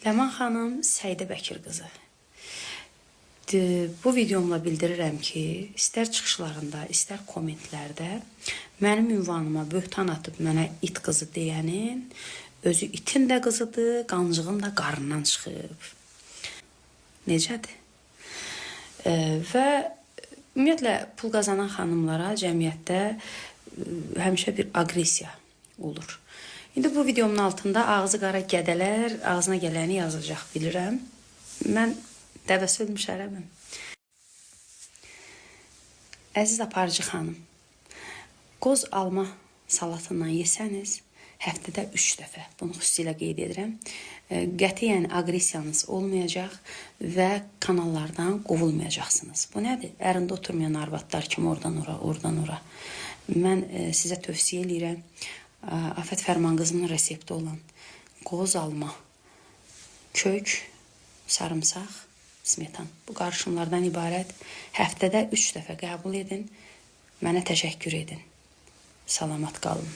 Ləman xanım Səidə Bəkir qızı. Bu videomla bildirirəm ki, istər çıxışlarında, istər kommentlərdə mənim ünvanıma böhtan atıb mənə it qızı deyənin özü itin də qızıdır, qancığın da qarnından çıxıb. Necədir? Və ümumiyyətlə pul qazanan xanımlara cəmiyyətdə həmişə bir aqressiya olur. İndi bu videomun altında ağzı qara gədələr ağzına gələni yazacaq, bilirəm. Mən dəvəsi ölmüş ərəbəm. Əziz aparıcı xanım, qoz alma salatından yesəniz, həftədə 3 dəfə, bunu xüsusilə qeyd edirəm, qətiyyən aqressiyanız olmayacaq və kanallardan qovulmayacaqsınız. Bu nədir? Ərində oturmayan arvadlar kimi oradan ora, oradan ora. Mən sizə tövsiyə eləyirəm. Afət Fərman qızımın resepti olan qoz alma, kök, sarımsaq, smetan. Bu qarışımlardan ibarət həftədə 3 dəfə qəbul edin. Mənə təşəkkür edin. Salamat qalın.